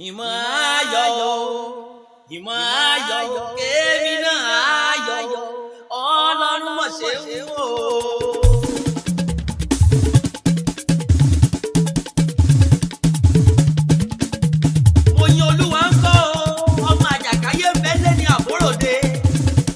Ìmọ̀ ayọ̀ o, ìmọ̀ ayọ̀ o, kémi náà ayọ̀ o, Ọlọ́run mọ̀ ṣe ń wò ó. Mo yin Olúwa ń kọ́ o, ọmọ àjàkáyé ń bẹ lé ní àbúròde.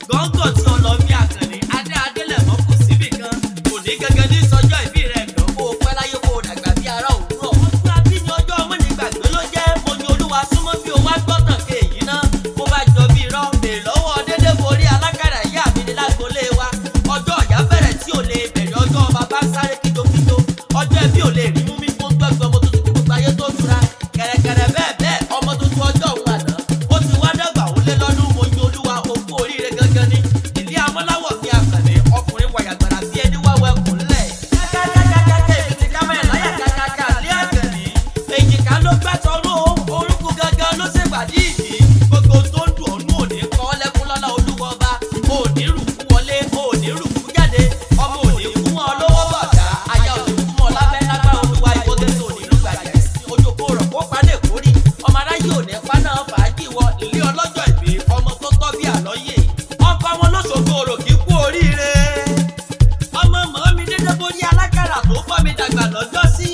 Gọ́ngọ̀ tí ọlọ́mí àkànní, adé adélẹ̀mọ́ kù síbì kan. Kò ní gẹ́gẹ́ ní sọjọ́ ìbí rẹ̀ kàn kó o pẹ́ láyé kó o dàgbà bí ará òwúrọ̀. Ọdún abíní ọjọ́ ọmọ ní gbàgbé ló jẹ́. Mo yin Olúwa súnmọ́ bí o wá gbọ́tàn ké èyí ná. Bó bá jọ bí irọ́, bèè lọ́wọ́ dédé borí alákàrà ìyá mi ní lágbolé wa. Ọjọ́ ọ̀yá bẹ̀rẹ̀ tí ò lè bẹ̀rẹ̀, ọjọ́ bàbá ń sáré kíjokíjo. Ọjọ́ ẹbí ò lè rí mú mi kó gbẹ́gbẹ́ ọmọ tuntun kí gbogbo ayé tó tura. Kẹ̀rẹ̀kẹ̀rẹ̀ bẹ́ẹ̀ bẹ́ẹ̀ ọmọ tuntun ọjọ́ òun àná. Ó ti wá dàgbà ó lé lọ́dún. Mo yin Olúwa, okú oríire gangan ni. Ìdí amọ́láwọ̀ mi àkànní, ọkùnrin wàyàgbàrà bí ẹni wáwẹ̀ kúnlẹ̀. Kákákákákáká èmi ti ká mẹ́rin láyà kákáká lé àkànní. Èjìká ló gbá tọrún o, orúkú gangan ló ṣèpàdé ìdí. Gbogbo tó ń dùn ọ́nú òní kọ́ lẹ́kún lọ́lá Olúwa ọba. Òní rùkú wọlé, òní rùkú jáde. Ọmọ òní kú mọ́ ọ lọ́wọ́ bọ̀dá. Aya òní kú mọ́ ọ lábẹ́ lágbára Olúwa, ìwọ gẹ́gẹ́ òní lùgbàdì àìsí. Ojú kó rọ̀ kó pa lè kórì. Ọmọ aráyé òní pa náà fàájì wọ ilé ọlọ́jọ́ ìbí. Ọmọ tó tọ́ bí àlọ́yè. Ọkọ wọn lóṣogbo òrò kì í kú oríire. Ọmọ mọ́ mi dédé borí alákàrà tó bọ́ mi dàgbà lọ́jọ́ sí.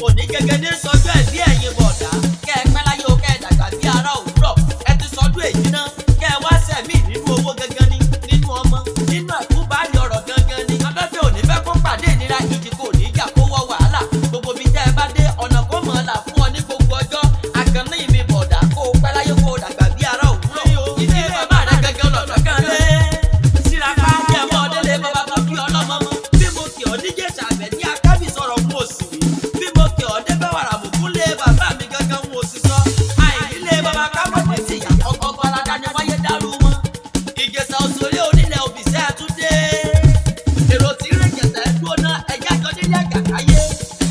Òní gẹ́gẹ́ ní sọjọ́ ẹ̀bí ẹ̀yin bọ̀dá. Kẹ́ ẹ pẹ́ láyé o, kẹ́ ẹ dàgbà bí ará òwúrọ̀. Ẹ ti sọdún èyí náà. Kẹ́ ẹ wá sẹ̀mí nínú owó gangan ni, nínú ọmọ, nínú àkúbálẹ̀ ọ̀rọ̀ gangan ni. Afẹ́fẹ́ òní fẹ́ kó pàdé ìnira, ìjì kò ní jà kó wọ wàhálà. Gbogbo ibi tẹ́ ẹ bá dé, ọ̀nà kó mọ̀ ọ́ là fún ọ ní gbogbo ọjọ́. Àkànní mi bọ̀dá, kó o pẹ́ láyé kó o dàgbà bí ará òwúrọ̀. Ilé bàbá rẹ gangan lọ̀nà kan lé. Sírapá jẹ́ mọ́ délé bàbá tó bí ọlọ́mọ mọ́. Bí mo kì ọ́ níjẹ̀ṣà àbẹ̀ ní akábì sọ̀rọ̀ fún òsì wí. Bí mo kì ọ́ débẹ̀ wàrà mùkún lé bàbá mi gangan ń òsì sọ. Àìnílé bàbá kámọ̀dé ti yà ọgbọ́n aládá ni wáyé dárú wọn. Ìjẹ̀ṣà òṣèré onílẹ̀ òbíṣẹ́ àtúndé. Èrò tí ń rìn jẹ̀ṣà dúró ná, ẹ̀jẹ̀ àjọ délé àgàkáyé.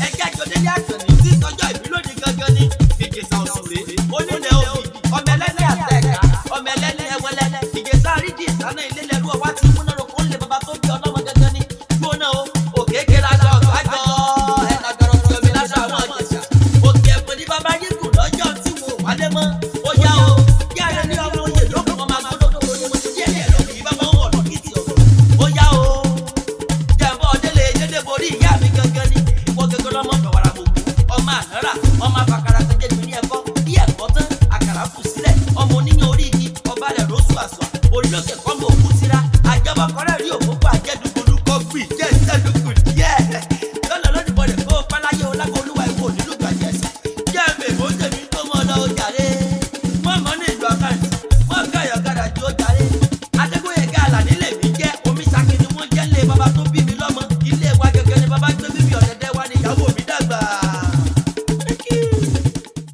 Ẹ̀jẹ̀ àjọ délé àkànní tí sọjọ́ ìbí lónìí gangan ni. Ìjẹ̀ṣà òṣèré onílẹ̀ òbí, ọmọ ẹlẹ́ni àtẹ̀ká, ọmọ ẹlẹ́ni ẹwẹlẹ. Ìjẹ̀ṣà àrídìí ìsáná ilé lẹ́rú ọwá tí múnároko ń lé bàbá tó bí ọlọ́mọ gangan ni. Dúró náà o, òkèké lásán ọ̀gájọ́, ẹ̀ka gọ̀rọ̀gọ̀rọ̀ mi lásán àwọn Ìjẹ̀ṣà. Òkè ẹ̀fọn ní bàbá yín kù lọ́jọ́ tí mo wálé mọ́.